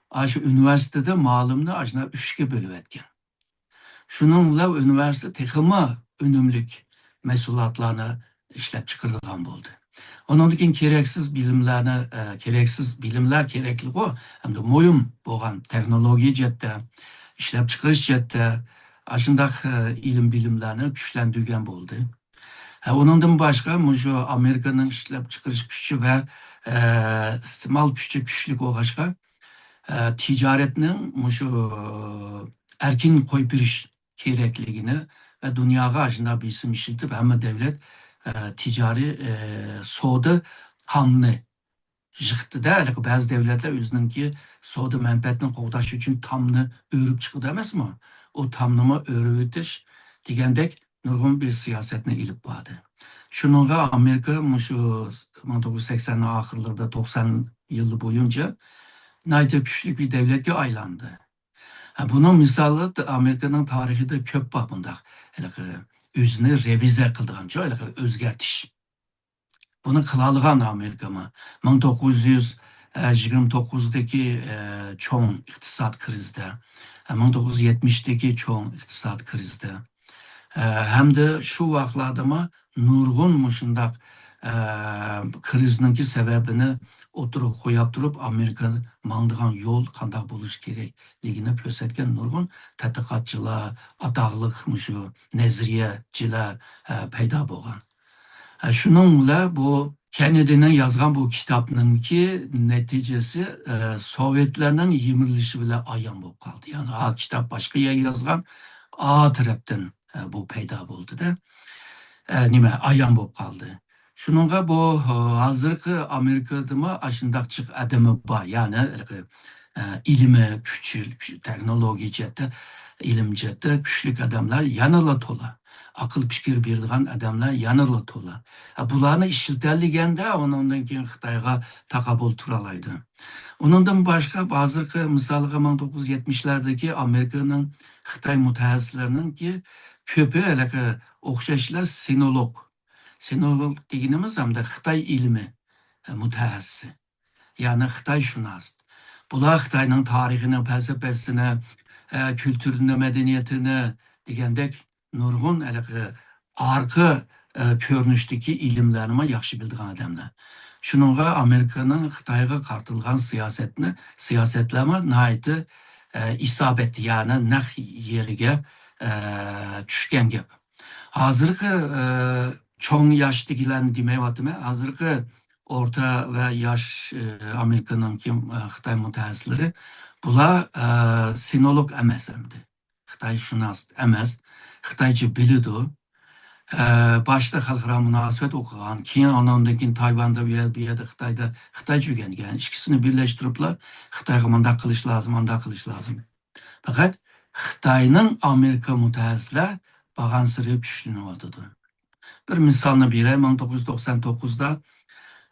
ئاشۇ ئۇنىۋېرسىتېتتا مۇئەللىمنى ئاشۇنداق ئۈچكە بۆلۈۋەتكەن. شۇنىڭ بىلەن ئۇنىۋېرسىتېت تېخىمۇ ئۈنۈملۈك مەھسۇلاتلارنى ئىشلەپ چىقىرىدىغان بولدى. ئۇنىڭدىن كېيىن كېرەكسىز بىلىملەرنى، ئە، كېرەكسىز بىلىملەر كېرەكلىكى ھەمدە مۇھىم بولغان تېخنولوگىيە جەھەتتە، ئىشلەپچىقىرىش جەھەتتە ئاشۇنداق، ئە، ئىلىم بىلىملەرنى كۈچلەندۈرگەن بولدى. ھە، ئۇنىڭدىن باشقا مۇشۇ ئامېرىكىنىڭ ئىشلەپچىقىرىش كۈچى ۋە، ئە، ئىستېمال كۈچى كۈچلۈك بولغاچقا، ئە، تىجارەتنىڭ مۇشۇ ئەركىن قويۇپ بېرىش كېرەكلىكىنى ۋە دۇنياغا ئاشۇنداق بېسىم ئىشلىتىپ، ھەممە دەۋلەت، ئە، تىجارىي، ئە، سودا تامنى يىقتىدە، ھېلىقى بەزى دەۋلەتلەر ئۆزىنىڭكى سودا مەنپەئەتىنى قوغداش ئۈچۈن تامنى ئۆرۈپ چىقىدۇ ئەمەسمۇ؟ ئۇ تامنىمۇ ئۆرۈۋېتىش دېگەندەك نۇرغۇن بىر سىياسەتنى ئېلىپ باردى. شۇنىڭغا ئامېرىكا مۇشۇ مىڭ توققۇز يۈز سەكسەننىڭ ئاخىرلىرىدا، توقسان يىلى بويىچە ناھايىتى كۈچلۈك بىر دەۋلەتكە ئايلاندى. ھە، بۇنىڭ مىسالى ئامېرىكىنىڭ تارىخىدا كۆپ بار بۇنداق، ھېلىقى ئۆزىنى رېۋىزىيە قىلىدىغانچۇ، ھېلىقى ئۆزگەرتىش. بۇنى قىلالىغان ئامېرىكىمۇ. مىڭ توققۇز يۈز يىگىرمە توققۇزدىكى، ئە، چوڭ ئىقتىساد كرىزىسىدە، مىڭ توققۇز يۈز يەتمىشتىكى چوڭ ئىقتىساد كرىزىسىدە، ئە، ھەمدە شۇ ۋاقىتلاردىمۇ نۇرغۇن مۇشۇنداق، ئە، كرىزىسنىڭكى سەۋەبىنى ئوتتۇرىغا قويۇپ تۇرۇپ، ئامېرىكا ماڭىدىغان يول قانداق بولۇشى كېرەكلىكىنى كۆرسەتكەن نۇرغۇن تەتقىقاتچىلار، ئاتاقلىق مۇشۇ نەزەرىيەچىلەر، ئە، پەيدا بولغان. ئە، شۇنىڭ بىلەن بۇ كېننېدىنىڭ يازغان بۇ كىتابنىڭكى نەتىجىسى، ئە، سوۋېتلارنىڭ يىمىرىلىشى بىلەن ئايان بولۇپ قالدى. يەنى، ئا، كىتاب باشقا يەرگە يازغان، ئا تەرەپتىن، ئە، بۇ پەيدا بولدى-دە. ئە، نېمە، ئايان بولۇپ قالدى. شۇنىڭغا بۇ، ئە، ھازىرقى ئامېرىكىدىمۇ ئاشۇنداق جىق ئادىمى بار. يەنى، ئە، ئىلمىي كۈچ، تېخنولوگىيە جەھەتتە، ئىلىم جەھەتتە كۈچلۈك ئادەملەر يەنىلا تولا. ئاقىل پىكىر بېرىدىغان ئادەملەر يەنىلا تولا. ھە، بۇلارنى ئىشلىتەلىگەندە، ئۇنىڭدىن كېيىن خىتايغا تاقابىل تۇرالايدۇ. ئۇنىڭدىن باشقا، ھازىرقى مىسالغا، مىڭ توققۇز يۈز يەتمىشلەردىكى ئامېرىكىنىڭ خىتاي مۇتەخەسسىسلىرىنىڭكى كۆپى ھېلىقى ئوخشاشلا سىنولوگ، سىنولوگ دېگىنىمىز ھەمدە خىتاي ئىلمى، ئە، مۇتەخەسسىسى. يەنى خىتايشۇناس. بۇلار خىتاينىڭ تارىخىنى، پەلسەپىسىنى، ئە، كۈلتۈرىنى، مەدەنىيىتىنى دېگەندەك نۇرغۇن ھېلىقى ئارقا، ئە، كۆرۈنۈشتىكى ئىلىملەرنىمۇ ياخشى بىلىدىغان ئادەملەر. شۇنىڭغا ئامېرىكىنىڭ خىتايغا قارىتىلغان سىياسەتنى، سىياسەتلەرمۇ ناھايىتى، ئە، ئىسابەتلىك، يەنى نەق يېرىگە، ئە، چۈشكەن گەپ. ھازىرقى، ئە، چوڭ ياشتىكىلەرنى دېمەيۋاتىمەن. ھازىرقى ئورتا ۋە ياش، ئە، ئامېرىكىنىڭكى، ئە، خىتاي مۇتەخەسسىسلىرى، بۇلار، ئە، سىنولوگ ئەمەس ئەمدى. خىتايشۇناس ئەمەس، خىتايچە بىلىدۇ. ئە، باشتا خەلقئارا مۇناسىۋەت ئوقۇغان، كېيىن ئاناندىن كېيىن تايۋاندا، بۇ يەر-، بۇ يەردە خىتايدا خىتايچە ئۆگەنگەن. ئىككىسىنى بىرلەشتۈرۈپلا خىتايغا مۇنداق قىلىش لازىم، ئانداق قىلىش لازىم. پەقەت خىتاينىڭ ئامېرىكا مۇتەخەسسىسلەر بارغانسېرى كۈچلىنىۋاتىدۇ. بىر مىسالنى بېرەي، مىڭ توققۇز يۈز توقسان توققۇزدا،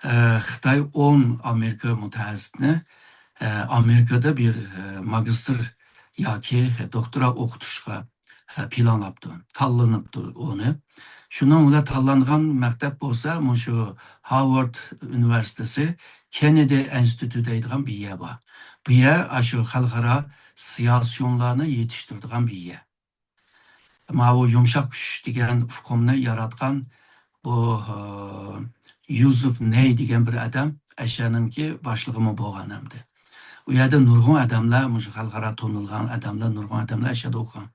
ئە، خىتاي ئون ئامېرىكا مۇتەخەسسىسىنى، ئە، ئامېرىكىدا بىر، ئە، ماگىستىر ياكى دوكتورا ئوقۇتۇشقا، ئە، پىلانلاپتۇ، تاللىنىپتۇ ئۇنى. شۇنىڭ بىلەن تاللانغان مەكتەپ بولسا مۇشۇ ھارۋارد ئۇنىۋېرسىتېتى، كېننېدى ئىنستىتۇتى دەيدىغان بىر يەر بار. بۇ يەر ئاشۇ خەلقئارا سىياسىيونلارنى يېتىشتۈرىدىغان بىر يەر. ماۋۇ يۇمشاق كۈچ دېگەن ئۇقۇمنى ياراتقان بۇ، ئى، يوزېف نەي دېگەن بىر ئادەم ئەشەنىڭكى باشلىقىمۇ بولغان ئەمدى. ئۇ يەردە نۇرغۇن ئادەملەر، مۇشۇ خەلقئارا تونۇلغان ئادەملەر، نۇرغۇن ئادەملەر ئەشەدە ئوقۇغان.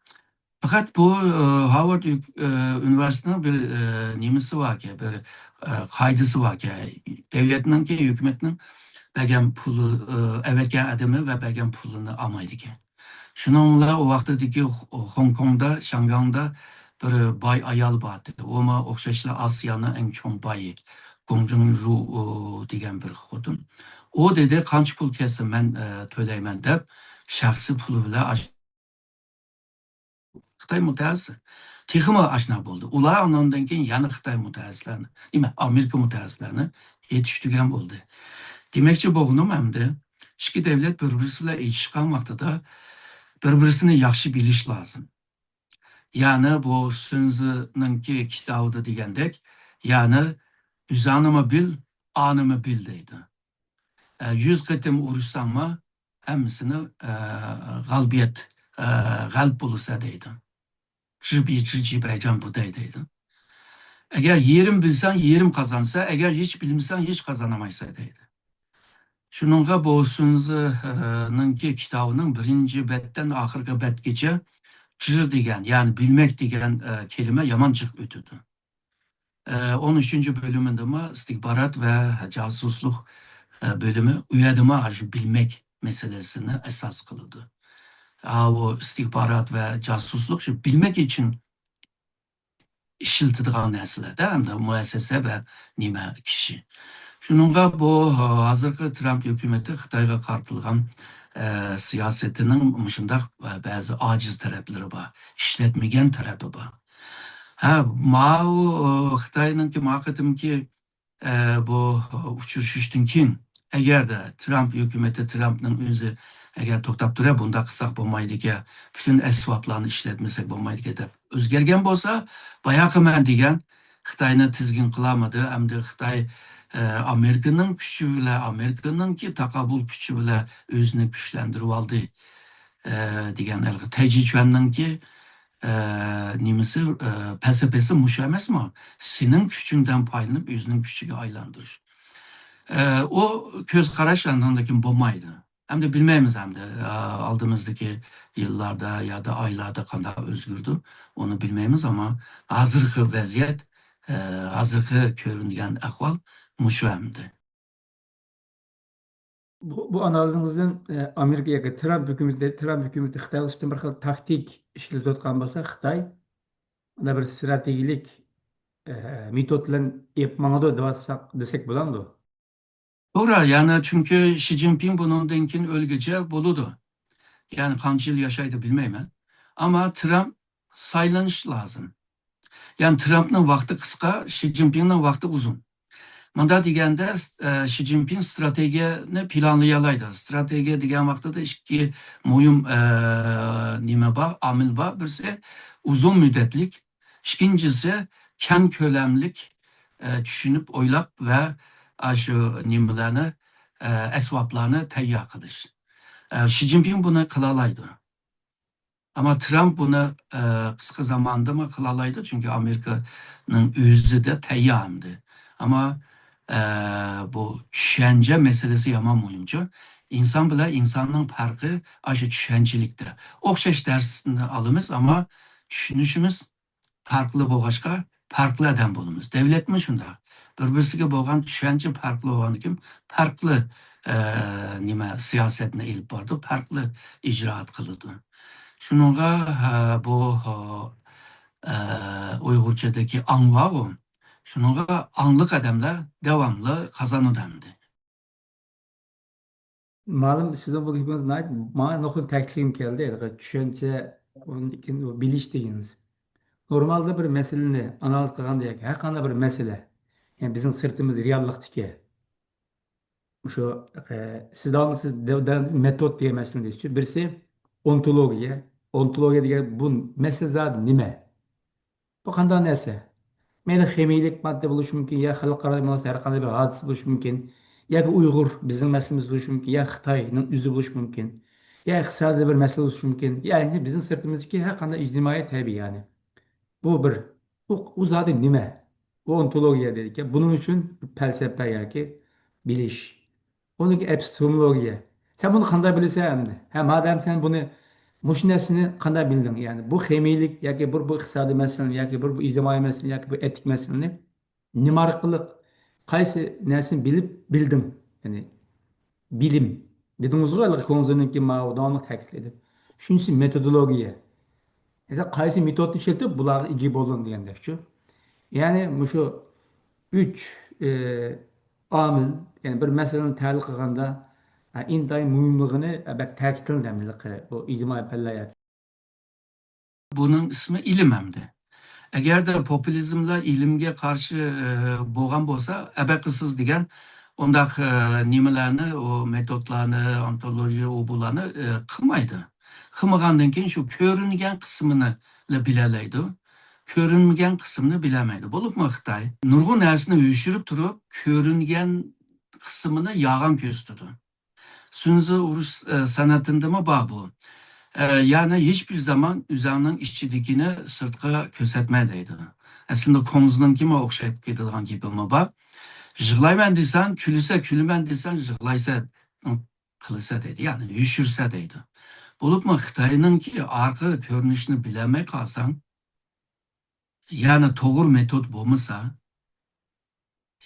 پەقەت بۇ، ئى، ھارۋارد ئۇ-، ئى، ئۇنىۋېرسىتېتىنىڭ بىر، ئى، نېمىسى باركەن، بىر، ئى، قائىدىسى باركەن. دۆلەتنىڭكى، ھۆكۈمەتنىڭ بەرگەن پۇلى، ئى، ئەۋەتكەن ئادىمى ۋە بەرگەن پۇلىنى ئالمايدىكەن. شۇنىڭ بىلەن ئۇ ۋاقتىدىكى خو-، خوڭكوڭدا، شياڭگاڭدا بىر باي ئايال بار ئىدى. ئۇمۇ ئوخشاشلا ئاسىيانىڭ ئەڭ چوڭ بايى، گوڭجىڭ ژۇ دېگەن بىر خوتۇن. ئۇ دېدى، قانچە پۇل كەلسە مەن، ئە، تۆلەيمەن دەپ، شەخسىي پۇلى بىلەن ئاش-، خىتاي مۇتەخەسسىسى تېخىمۇ ئاشنا بولدى. ئۇلار ئاندىن كېيىن يەنە خىتاي مۇتەخەسسىسلەرنى، نېمە، ئامېرىكا مۇتەخەسسىسلەرنى يېتىشتۈرگەن بولدى. دېمەكچى بولغىنىم ئەمدى، ئىككى دۆلەت بىر-بىرسى بىلەن ئېچىشقان ۋاقتىدا بىر-بىرسىنى ياخشى بىلىش لازىم. يەنى بۇ سۈنزىنىڭكى كىتابىدا دېگەندەك، يەنى ئۆزۈڭنىمۇ بىل، ئانىمۇ بىل دەيدۇ. ئە، يۈز قېتىم ئۇرۇشساڭمۇ، ھەممىسىنى، ئە، غالىبىيەت، ئە، غەلىب بولىسەن دەيدۇ. 知彼知己百战不殆 دەيدۇ. ئەگەر يېرىم بىلسەڭ، يېرىم قازانىسەن، ئەگەر ھېچ بىلمىسەڭ، ھېچ قازانالمايسەن دەيدۇ. شۇنىڭغا بۇ سۈنزىنىڭكى كىتابىنىڭ بىرىنچى بەتتىن ئاخىرقى بەتكىچە 知 دېگەن، يەنى بىلمەك دېگەن، ئە، كەلىمە يامان جىق ئۆتىدۇ. ئە، ئون ئۈچىنچى بۆلۈمىدىمۇ ئىستىخبارات ۋە جاسۇسلۇق، ئە، بۆلۈمى، ئۇ يەردىمۇ ئاشۇ بىلمەك مەسىلىسىنى ئاساس قىلىدۇ. ئاۋۇ ئىستىخبارات ۋە جاسۇسلۇق شۇ بىلمەك ئۈچۈن ئىشلىتىدىغان نەرسىلەردە ھەمدە مۇئەسسەسە ۋە نېمە كىشى. شۇنىڭغا بۇ ھازىرقى ترامپ ھۆكۈمىتى خىتايغا قارىتىلغان، ئە، سىياسىتىنىڭ مۇشۇنداق، ئە، بەزى ئاجىز تەرەپلىرى بار، ئىشلەتمىگەن تەرەپى بار. ھە، ماۋۇ، ئە، خىتاينىڭكى ما قېتىمكى، ئە، بۇ ئۇچرىشىشتىن كېيىن، ئەگەردە ترامپ ھۆكۈمىتى، ترامپنىڭ ئۆزى ئەگەر توختاپ تۇرە، بۇنداق قىلساق بولمايدىكەن، پۈتۈن ئەسۋابلارنى ئىشلەتمىسەك بولمايدىكەن دەپ ئۆزگەرگەن بولسا، باياقى مەن دېگەن خىتاينى تىزگىن قىلالمىدى، ئەمدى خىتاي، ئە، ئامېرىكىنىڭ كۈچى بىلەن، ئامېرىكىنىڭكى تاقابىل كۈچى بىلەن ئۆزىنى كۈچلەندۈرۈۋالدى، ئە، دېگەن ھېلىقى تەيجى چۈەننىڭكى، ئە، نېمىسى، ئە، پەلسەپىسى مۇشۇ ئەمەسمۇ؟ سېنىڭ كۈچۈڭدىن پايدىلىنىپ ئۆزىنىڭ كۈچىگە ئايلاندۇرۇش. ئە، ئۇ كۆز قاراش ئاندىن كېيىن بولمايدۇ. ئەمدى بىلمەيمىز ئەمدى، ئە، ئالدىمىزدىكى يىللاردا يادا ئايلاردا قانداق ئۆزگىرىدۇ، ئۇنى بىلمەيمىز، ئەمما ھازىرقى ۋەزىيەت، ئە، ھازىرقى كۆرۈنگەن ئەھۋال مۇشۇ ئەمدى. بۇ، بۇ ئانالىزىڭىزدىن، ئە، ئامېرىكا ياكى ترامپ ھۆكۈمىتى، ترامپ ھۆكۈمىتى خىتايلىق ئۈچۈن بىر خىل تاكتىك ئىشلىتىۋاتقان بولسا، خىتاي مانا بىر ستراتېگىيەلىك، ئە، مېتود بىلەن ئېلىپ ماڭىدۇ دەۋاتساق، دېسەك بولامدۇ؟ توغرا، يەنى چۈنكى شى جىنپىڭ بۇنىڭدىن كېيىن ئۆلگۈچە بولىدۇ. يەنى قانچە يىل ياشايدۇ بىلمەيمەن. ئەمما ترامپ سايلىنىش لازىم. يەنى ترامپنىڭ ۋاقتى قىسقا، شى جىنپىڭنىڭ ۋاقتى ئۇزۇن. مۇنداق دېگەندە، ئە، شى جىنپىڭ ستراتېگىيەنى پىلانلىيالايدۇ. ستراتېگىيە دېگەن ۋاقتىدا ئىككى مۇھىم، ئە، نېمە بار، ئامىل بار. بىرسى ئۇزۇن مۇددەتلىك، ئىككىنچىسى كەڭ كۆلەملىك، ئە، چۈشىنىپ، ئويلاپ ۋە ئاشۇ نېمىلەرنى، ئە، ئەسۋابلارنى تەييار قىلىش. ئە، شى جىنپىڭ بۇنى قىلالايدۇ. ئەمما ترامپ بۇنى، ئە، قىسقا زاماندىمۇ قىلالايدۇ، چۈنكى ئامېرىكىنىڭ ئۆزىدە تەييار ئەمدى. ئەمما، ئە، بۇ چۈشەنچە مەسىلىسى يامان مۇھىمچۇ. ئىنسان بىلەن ئىنساننىڭ پەرقى ئاشۇ چۈشەنچىلىكتە. ئوخشاش دەرسنى ئالىمىز، ئەمما چۈشىنىشىمىز پەرقلىق بولغاچقا، پەرقلىق ئادەم بولىمىز. دۆلەتمۇ شۇنداق. بىر-بىرسىگە بولغان چۈشەنچە پەرقلىق بولغاندىكىن، پەرقلىق، ئە، نېمە، سىياسەتنى ئېلىپ بارىدۇ، پەرقلىق ئىجرائات قىلىدۇ. شۇنىڭغا، ھە، بۇ، ھە، ئە، ئۇيغۇرچىدىكى ئاڭ بارغۇ، شۇنىڭغا ئاڭلىق ئادەملەر داۋاملىق قازانىدۇ ئەمدى. مالىم، سىزنىڭ بۇ گېپىڭىز ناھايىتى ماڭا نۇقتىدىن تەكىتلىگۈم كەلدى. ھېلىقى چۈشەنچە، ئۇندىن كېيىن ئۇ بىلىش دېگىنىڭىز. نورمالدا بىر مەسىلىنى ئانالىز قىلغاندا ياكى ھەر قانداق بىر مەسىلە، يەنى بىزنىڭ سىرتىمىز رېئاللىقتىكى، مۇشۇ، ئە، سىز داۋاملىق سىز دە-، دە-، مېتود دېگەن مەسىلىنى دەيسىزچۇ. بىرسى ئونتولوگىيە. ئونتولوگىيە دېگەن بۇ مەسىلە زادى نېمە؟ بۇ قانداق نەرسە؟ مەيلى خىمىيىلىك ماددا بولۇشى مۇمكىن، يا خەلقئارا مەسىلە، ھەر قانداق بىر ھادىسە بولۇشى مۇمكىن، ياكى ئۇيغۇر، بىزنىڭ مەسىلىمىز بولۇشى مۇمكىن، يا خىتاينىڭ ئۆزى بولۇشى مۇمكىن، يا ئىقتىسادىي بىر مەسىلە بولۇشى مۇمكىن، يا ئەنە بىزنىڭ سىرتىمىزدىكى ھەر قانداق ئىجتىمائىي تەبىئىي، يەنى. بۇ بىر. ئۇ، ئۇ زادى نېمە؟ بۇ ئونتولوگىيە دەيدىكەن. بۇنىڭ ئۈچۈن پەلسەپە ياكى بىلىش. ئۇنىڭكى ئېپىستېمولوگىيە. سەن بۇنى قانداق بىلىسەن ئەمدى؟ ھە، مادەم سەن بۇنى، مۇشۇ نەرسىنى قانداق بىلدىڭ؟ يەنى بۇ خىمىيىلىك ياكى بىر بۇ ئىقتىسادىي مەسىلىنى ياكى بىر بۇ ئىجتىمائىي مەسىلىنى ياكى بۇ ئېتىك مەسىلىنى نېمە ئارقىلىق، قايسى نەرسىنى بىلىپ بىلدىڭ؟ يەنى بىلىم دېدىڭىزغۇ، ھېلىقى كوڭزىنىڭكى ماۋۇ داۋاملىق تەكىتلىدىم. ئۈچىنچىسى مېتودولوگىيە. مەسىلەن، قايسى مېتودنى ئىشلىتىپ بۇلارغا ئىگە بولدۇڭ دېگەندەكچۇ. يەنى مۇشۇ ئۈچ، ئى، ئامىل، يەنى بىر مەسىلىنى تەھلىل قىلغاندا، ئە، ئىنتايىن مۇھىملىقىنى، ئە، بەك تەكىتلىدى ھېلىقى بۇ ئىجتىمائىي پەنلەر ياكى. بۇنىڭ ئىسمى ئىلىم ئەمدى. ئەگەردە پوپۇلىزملار ئىلىمگە قارشى، ئى، بولغان بولسا، ئەبەقىسىز دېگەن ئۇنداق، ئى، نېمىلەرنى، ئۇ مېتودلارنى، ئونتولوگىيە، ئۇ بۇلارنى، ئى، قىلمايدۇ. قىلمىغاندىن كېيىن شۇ كۆرۈنگەن قىسمىنىلا بىلەلەيدۇ. كۆرۈنمىگەن قىسمىنى بىلەلمەيدۇ. بولۇپمۇ خىتاي نۇرغۇن نەرسىنى يوشۇرۇپ تۇرۇپ، كۆرۈنگەن قىسمىنى يالغان كۆرسىتىدۇ. سۇنزى ئۇرۇش، ئە، سەنئىتىدىمۇ بار بۇ. ئە، يەنى ھېچبىر زامان ئۆزۈڭنىڭ ئىچىدىكىنى سىرتقا كۆرسەتمە دەيدۇ. ئەسلىدە كوڭزىنىڭكىمۇ ئوخشاپ كېتىدىغان گېپىمۇ بار. يىغلايمەن دېسەڭ كۈلىسە، كۈلىمەن دېسەڭ يىغلايسەن، قىلىسە دەيدۇ. يەنى يوشۇرسا دەيدۇ. بولۇپمۇ خىتاينىڭكى ئارقا كۆرۈنۈشىنى بىلەلمەي قالساڭ، يەنى توغرا مېتود بولمىسا،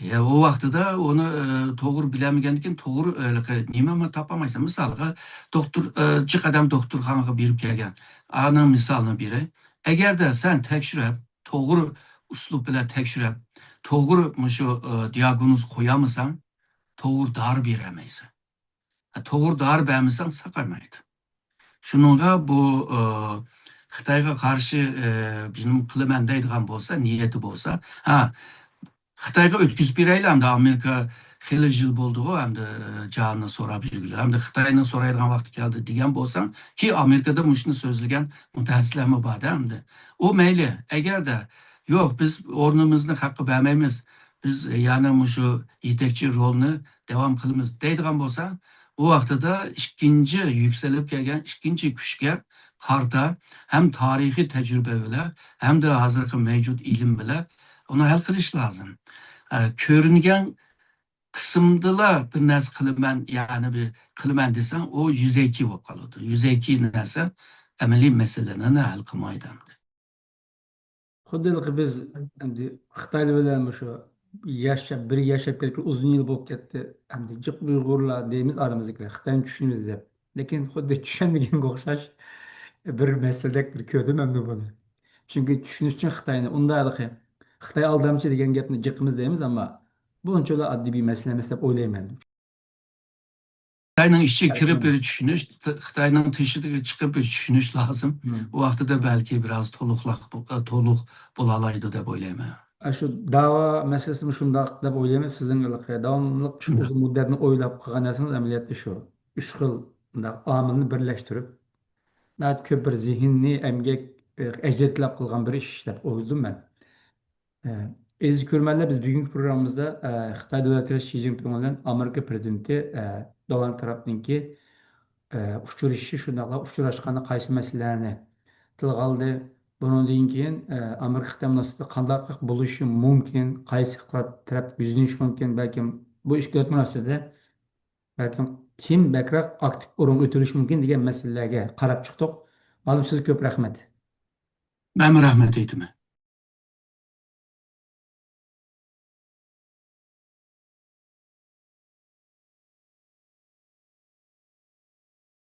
يا، ئۇ ۋاقتىدا ئۇنى، ئى، توغرا بىلەلمىگەندىن كېيىن توغرا، ئى، نېمىمۇ تاپالمايسەن. مىسالغا، دوختۇر، ئى، جىق ئادەم دوختۇرخانىغا بېرىپ كەلگەن. ئانىڭ مىسالىنى بېرەي. ئەگەردە سەن تەكشۈرۈپ، توغرا ئۇسلۇب بىلەن تەكشۈرۈپ، توغرا مۇشۇ، ئى، دىئاگنوز قويالمىساڭ، توغرا دارى بېرەلمەيسەن. توغرا دارى بەرمىسەڭ ساقايمايدۇ. شۇنىڭغا بۇ، ئى، خىتايغا قارشى، ئى، جېنىم قىلىمەن دەيدىغان بولسا، نىيىتى بولسا، ھە، خىتايغا ئۆتكۈزۈپ بېرەيلى، ئەمدى ئامېرىكا خېلى يىل بولدىغۇ، ئەمدى، ئى، جانىنى سوراپ يۈرگىلى، ئەمدى خىتاينىڭ سورايدىغان ۋاقتى كەلدى دېگەن بولساڭ، كى ئامېرىكىدا مۇشۇنى سۆزلىگەن مۇتەخەسسىسلەرمۇ بار-دە ئەمدى. ئۇ مەيلى، ئەگەردە، يوق، بىز ئورنىمىزنى خەققە بەرمەيمىز، بىز يەنە مۇشۇ يېتەكچى رولنى داۋام قىلىمىز دەيدىغان بولسا، ئۇ ۋاقتىدا ئىككىنچى يۈكسىلىپ كەلگەن ئىككىنچى كۈچكە قارىتا ھەم تارىخىي تەجرىبە بىلەن، ھەمدە ھازىرقى مەۋجۇت ئىلىم بىلەن ئۇنى ھەل قىلىش لازىم. ئە، كۆرۈنگەن قىسىمدىلا بىر نەرسە قىلىمەن، يەنى بىر قىلىمەن دېسەڭ، ئۇ يۈزەكى بولۇپ قالىدۇ. يۈزەكى نەرسە ئەمەلىي مەسىلىنى ھەل قىلمايدۇ ئەمدى. خۇددى ھېلىقى بىز ئەمدى خىتايلار بىلەن مۇشۇ ياشاپ، بىرگە ياشاپ كەتكىلى ئۇزۇن يىل بولۇپ كەتتى. ئەمدى جىق ئۇيغۇرلار دەيمىز ئارىمىزدىكىلەر، خىتاينى چۈشىنىمىز دەپ. لېكىن خۇددى چۈشەنمىگەنگە ئوخشاش بىر مەسىلىدەك بىر كۆردۈم ئەمدى بۇنى. چۈنكى چۈشىنىش ئۈچۈن خىتاينى، ئۇنداق ھېلىقى خىتاي ئالدامچى دېگەن گەپنى جىقىمىز دەيمىز، ئەمما بۇ ئۇنچىۋالا ئاددىي بىر مەسىلە ئەمەس دەپ ئويلايمەن. خىتاينىڭ ئىچىگە كىرىپ بىر چۈشىنىش، خىتاينىڭ تېشىدىكى چىقىپ بىر چۈشىنىش لازىم. مم. ئۇ ۋاقتىدا بەلكى بىراز تولۇقلاق، تولۇق بولالايدۇ دەپ ئويلايمەن. ئە، شۇ داۋا مەسىلىسىمۇ شۇنداق دەپ ئويلايمەن. سىزنىڭ ھېلىقى داۋاملىق شۇ شۇنداق. ئۇزۇن مۇددەتنى ئويلاپ قىلغان نەرسىڭىز ئەمەلىيەتتە شۇ ئۈچ خىل مۇنداق ئامىلنى بىرلەشتۈرۈپ، ناھايىتى كۆپ بىر زېھىننى، ئەمگەك، ئە، ئەجىر تەلەپ قىلغان بىر ئىش دەپ ئويلىدىم مەن. ئە، ئەزىز كۆرۈرمەنلەر، بىز بۈگۈنكى پروگراممىمىزدا، ئە، خىتاي دۆلەت رەئىسى شى جىنپىڭ بىلەن ئامېرىكا پرېزىدېنتى، ئە، دونالد ترامپنىڭكى، ئە، ئۇچرىشىشى، شۇنداقلا ئۇچراشقاندا قايسى مەسىلىلەرنى تىلغا ئالدى. بۇنىڭدىن كېيىن، ئە، ئامېرىكا خىتاي مۇناسىۋىتى قانداقراق بولۇشى مۇمكىن، قايسى تەرەپكە يۈزلىنىشى مۇمكىن، بەلكىم بۇ ئىككى دۆلەت مۇناسىۋىتىدە بەلكىم كىم بەكرەك ئاكتىپ ئورۇنغا ئۆتۈرۈشى مۇمكىن دېگەن مەسىلىلەرگە قاراپ چىقتۇق. مالىم، سىزگە كۆپ رەھمەت. مەنمۇ رەھمەت ئېيتىمەن.